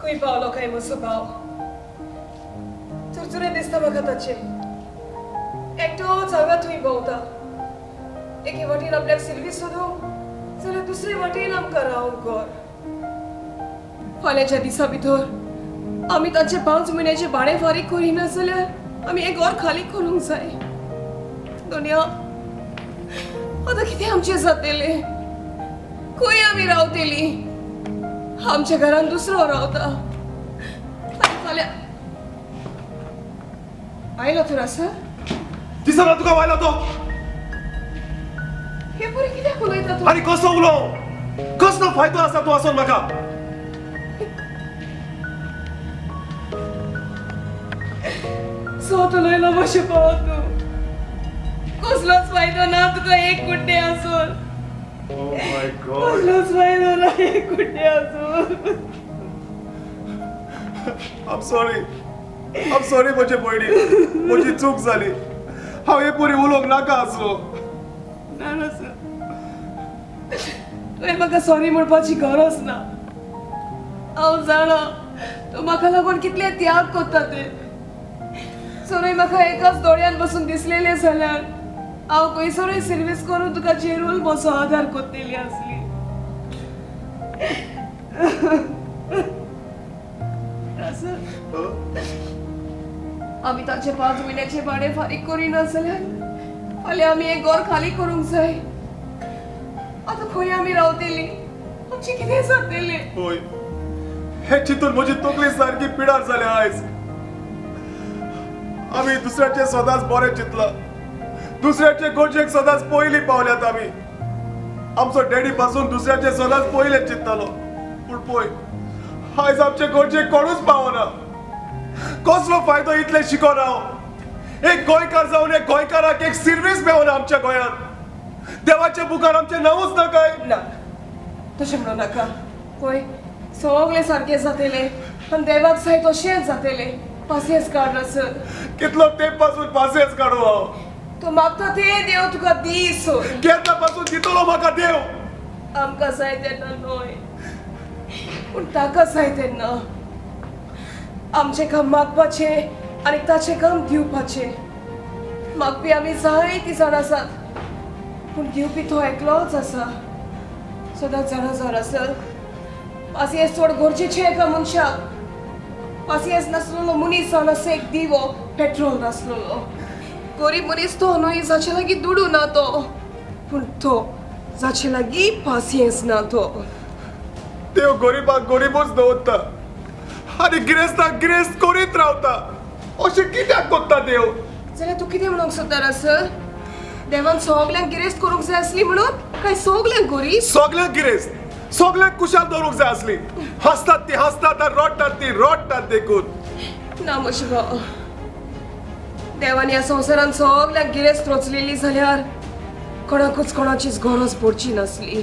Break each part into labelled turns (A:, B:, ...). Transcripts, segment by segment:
A: खंय पावलो काय म्हजो भाव? चुरचुरें दिसता म्हाका ताचें. एकटोच हांगा थंय भोंवता. एके वाटेन आपल्याक सिर्वीस सोदूंक जाल्यार दुसरे वाटेन आमकां रावंक घर. फाल्यांच्या दिसा भितर आमी तांचे 5 म्हयन्याचें भाडें फारीक करिना जाल्यार आमी हें घर खाली करूंक जाय. दोनया, आतां कितें आमचें जातलें? खंय आमी रावतलीं? आमच्या घरान दुसरो रावता आनी फाल्यां आयलो तर आसा.
B: दिसना तुका वायलो तो?
A: हे पुरी कित्याक उलयता तूं?
B: आनी कसो उलोवं? कसलो फायदो आसा तूं आसून म्हाका?
A: सोत उलयलो म्हजे भाव तूं. कसलोच फायदो ना तुका एक कुड्डे आसून.
B: Oh my God.
A: कसलोच फायदो ना एक कुड्डे आसून.
B: I'm sorry. I'm sorry म्हजे भयणी, म्हजी चूक जाली. हांव हे पुरी उलोवंक नाका आसलो.
A: ना ना सर, तुवें म्हाका सॉरी म्हणपाची गरज ना. हांव जाणा तूं म्हाका लागून कितले त्याग करता ते. सरूय म्हाका एकाच दोळ्यान बसून दिसलेलें जाल्यार हांव खंयसरूय सर्वीस करून तुका जेरूल म्हजो आदार करतली आसली. आमी ताचे 5 म्हयन्याचे भाडें फारीक करिना जाल्यार फाल्यां आमी हें घर खाली करूंक जाय. आतां खंय आमी रावतलीं? आमचें कितें जातलें?
B: हय, हें चिंतून म्हजी तकली सारकी पिडार जाल्या आयज. आमी दुसऱ्याचें सदांच बरें चिंतलां, दुसऱ्याचे गरजेक सदांच पयलीं पावल्यात आमी. आमचो डॅडी पासून दुसऱ्याचें सदांच पयलें चिंततालो, पूण पळय आयज आमचे गरजेक कोणूच पावना. कसलो फायदो इतलें शिकोन हांव? एक गोंयकार जावन एक गोंयकाराक एक सिर्वीस मेळना आमच्या गोंयांत. देवाच्या मुखार आमचें नांवूच ना काय?
A: ना, तशें म्हणू नाका. पळय सगळें सारकें जातलें आनी देवाक जाय तशेंच जातलें. पासियेंस काड रसल.
B: कितलो तेंप पासून पासियेंस काडूं हांव?
A: तूं मागता तें देव तुका दी सोय.
B: केन्ना पासून दितलो म्हाका देव?
A: आमकां जाय तेन्ना न्हय, पूण ताका जाय तेन्ना. आमचें काम मागपाचें आनी ताचें काम दिवपाचें. मागपी आमी जायतीं जाण आसात, पूण दिवपी तो एकलोच आसा. सदांच जाणा जावन आसल, पासियेंस चड गरजेचें एका मनशाक. पासियेंस नासलेलो मनीस जावन आसा एक दिवो, पेट्रोल नासलेलो. गरीब मनीस तो न्हय जाचे लागीं दुडू ना तो, पूण तो जाचे लागीं पासियेंस ना तो.
B: देव गरिबाक गरिबूच दवरता आनी गिरेस्ताक गिरेस्त करीत रावता. अशें कित्याक करता देव?
A: जाल्यार तूं कितें म्हणूंक सोदता रसल? देवान सगल्यांक गिरेस्त करूंक जाय आसली म्हणून काय सगल्यांक गरीब?
B: सगल्यांक गिरेस्त, सगल्यांक कुशाल दवरूंक जाय आसली. हांसतात ती हांसतात आनी रडटात ती रडटात देखून.
A: ना म्हजे भाव, देवान ह्या संवसारांत सगल्यांक गिरेस्त रचलेली जाल्यार कोणाकूच कोणाचीच गरज पडची नासली.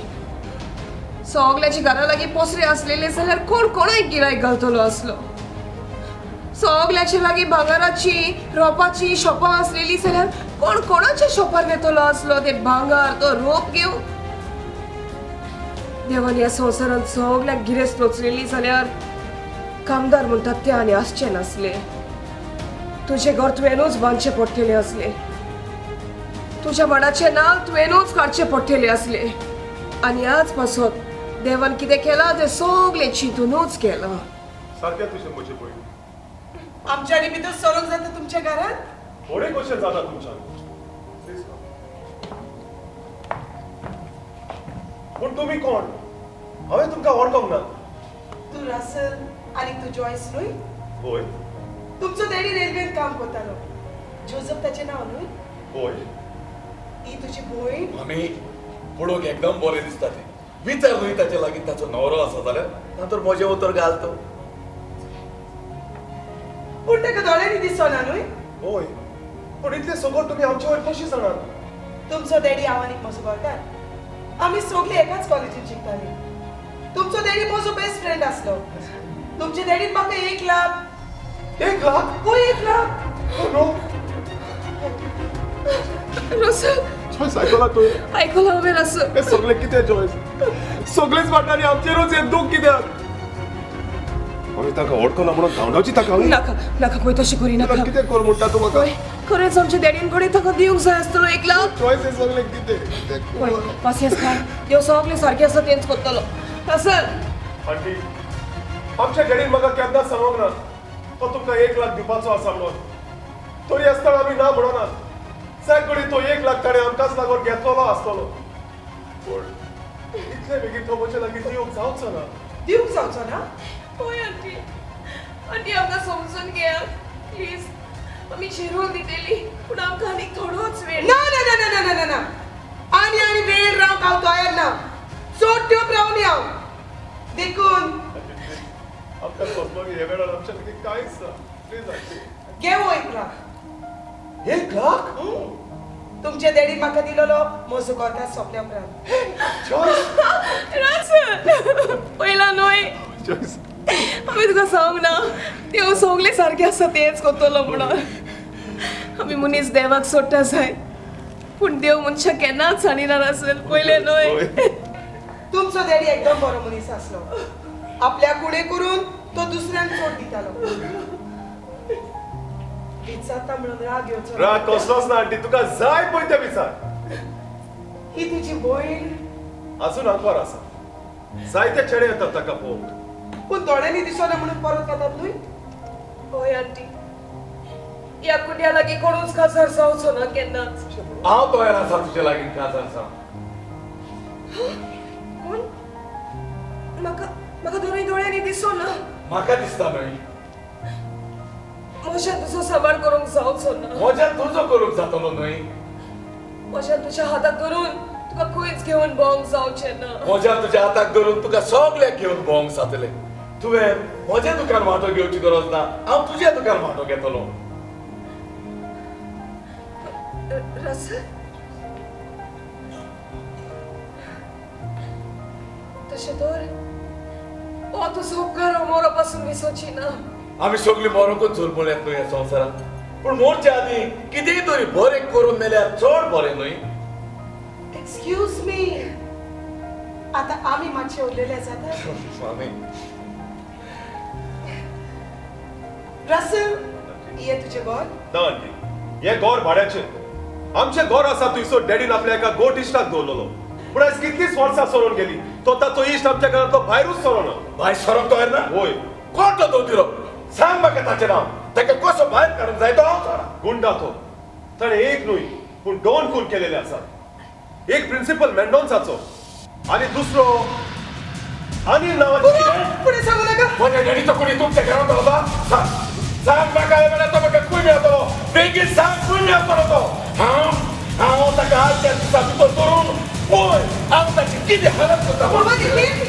A: सगल्यांच्या घरा लागीं पसरे आसलेले जाल्यार कोण कोणाक गिरायक घालतलो आसलो. सगल्यांच्या लागीं भांगराची रोपाची शॉपां आसलेली जाल्यार कोण कोणाच्या शॉपार वेतलो आसलो ते भांगर तो रोप घेवन. देवान ह्या संवसारांत सगल्यांक गिरेस्त रचलेली जाल्यार कामदार म्हणटात ते आनी आसचे नासले. तुजें घर तुवेंनूच बांदचें पडटलें आसलें, तुज्या माडाचें नांव तुवेंनूच काडचें पडटलें आसलें. आनी आज पासत देवान कितें केलां तें सगळें चिंतुनूच केलां.
B: सारकें तुजें म्हजे भयणी.
C: आमच्यानी भितर सरोंक जाता तुमच्या घरांत?
B: थोडें कशें जाता तुमच्यान? पूण तुमी कोण? हांवें तुमकां वळखूंक ना.
C: तूं रसल आनी तूं जॉयस न्हय?
B: हय.
C: तुमचो डॅडी रेल्वेंत काम करतालो. जोजफ ताचें नांव न्हय?
B: हय.
C: ही तुजी भयण?
D: मामी, पळोवंक एकदम बरें दिसता तें. विचार न्हय ताचे लागीं ताचो न्हवरो आसा जाल्यार नंतर म्हजें उतर घाल तो.
C: पूण ताका दोळ्यांनी दिसना न्हय?
B: हय. पूण इतलें सगळं तुमी आमचे वयर कशी जाणात?
C: तुमचो डॅडी हांव आनी म्हजो घोळकार आमी सगळीं एकाच कॉलेजींत शिकतालीं. तुमचो डॅडी म्हजो बेस्ट फ्रेंड आसलो. तुमच्या डॅडीन म्हाका 1 लाख.
B: 1 लाख?
C: हय, 1 लाख.
B: नो.
A: रसल.
B: जॉयस, आयकलां तुवें?
A: आयकलां हांवें रसल.
B: हें सगळें कितें जॉयस? सगळेच वाटांनी आमचेरूच हें दूख कित्याक? आमी ताका वळखना म्हणून धांवडावची ताका हांवें.
A: नाका नाका पळय, तशें करी नाका.
B: कितें कर म्हणटा तूं म्हाका?
A: पळय, खरेंच आमच्या डॅडीन कडेन ताका दिवंक जाय आसतलो 1 लाख.
B: चॉयस हें सगळें कितें कितें?
A: पळय, पासियेंस काड. देव सगळें सारकें आसा तेंच करतलो आसत.
B: आंटी, आमच्या डॅडीन म्हाका केन्ना सांगूंक ना तो तुमकां 1 लाख दिवपाचो आसा म्हणून. तरी आसतना आमी ना म्हणोना. जाय कडेन तो 1 लाख ताणें आमकांच लागून घेतलेलो आसतलो, पूण इतले बेगीन तो म्हजे लागीं दिवंक जावचो ना.
C: दिवंक जावचो ना?
A: हय आंटी, आंटी, आमकां समजून घेया प्लीज. आमी शिरोल दितली, पूण आमकां आनीक थोडोच वेळ.
C: ना ना ना ना ना ना ना, आनी आनी वेळ रावंक हांव तयार ना. चड ट्योप रावनी हांव देखून.
B: आमकां सोंसपाक हे वेळार आमच्या लागीं कांयच ना. Please aunty.
C: घे हो 1 लाख.
B: 1 लाख?
C: तुमचे डॅडी म्हाका दिलोलो म्हजो गोरकार सोंपल्या उपरांत.
B: चॉयस.
A: रासन, पयला न्हय.
B: चॉयस.
A: आमी तुका सांग ना, देव सगळें सारकें आसा तेंच करतलो म्हणून. आमी मनीस देवाक सोडटा जाय, पूण देव मनशाक केन्नाच सांडिना आसल. पयलें न्हय.
C: तुमचो डॅडी एकदम बरो मनीस आसलो. आपल्या कुडे करून तो दुसऱ्यांक चड दितालो. विचारता म्हणून राग येवचो ना.
B: राग कसलोच ना आंटी. तुका जाय पळय तें विचार.
C: ही तुजी भयण?
B: अजून आंकवार आसा. जायते चेडे येतात ताका पळोवंक.
C: पूण दोळ्यांनी दिसना म्हणून परत वतात न्हय?
A: हय आंटी, ह्या कुड्या लागीं कोणूच काजार जावचो ना केन्नाच.
D: हांव तयार आसा तुजे लागीं काजार जावंक.
A: कोण? म्हाका म्हाका दोनूय दोळ्यांनी दिसो ना.
D: म्हाका दिसता न्हय?
A: म्हज्यान तुजो सांबाळ करूंक जावचो ना.
D: म्हज्यान तुजो करूंक जातलो न्हय?
A: म्हज्यान तुज्या हाताक धरून तुका खंयच घेवन भोंवंक जावचें ना.
D: म्हज्यान तुज्या हाताक धरून तुका सगल्याक घेवन भोंवंक जातलें. तुवें म्हज्या दुकान वांटो घेवची गरज ना. हांव तुज्या दुकान वांटो घेतलो.
A: रस, तशें तर हो तुजो उपकार हांव मोरा पासून विसरची ना.
D: आमी सगळीं मरोंकूच जल्मल्यात न्हय ह्या संवसारांत? पूण मोरच्या आदीं कितेंय तरी बरें करून मेल्यार चड बरें न्हय?
C: एक्सक्यूज मी, आता आमी मातशे उरलेले जाता.
D: मामी.
C: रसल, ये तुजें घर?
B: ना आंटी, हें घर भाड्याचें. आमचें घर आसा थंयसर डॅडीन आपल्या एका गोट इश्टाक दवरलेलो, पूण आयज कितलींच वर्सां सरून गेली, तो ताचो इश्ट आमच्या घरांतलो भायरूच सरना.
D: भायर सरोंक तयार ना?
B: वय.
D: कोण तो दोतिरो? सांग म्हाका ताचें नांव. ताका कसो भायर काडूंक जाय तो हांव जाणा.
B: गुंडा तो. ताणें एक न्हय पूण दोन खून केलेले आसात. एक प्रिन्सिपल मेंडोन्साचो आनी दुसरो अनिल नांवाचो.
C: फुडें सांगू नाका.
D: म्हज्या डॅडीचो कोणी तुमच्या घरांत आसा? सांग, सांग म्हाका. हे वेळार तो म्हाका खंय मेळटलो? बेगीन सांग, खंय मेळटलो तो? हांव हांव ताका आयच्या दिसा भितर धरून पळय हांव ताची कितें हालत करता.
C: बाबा, दिली.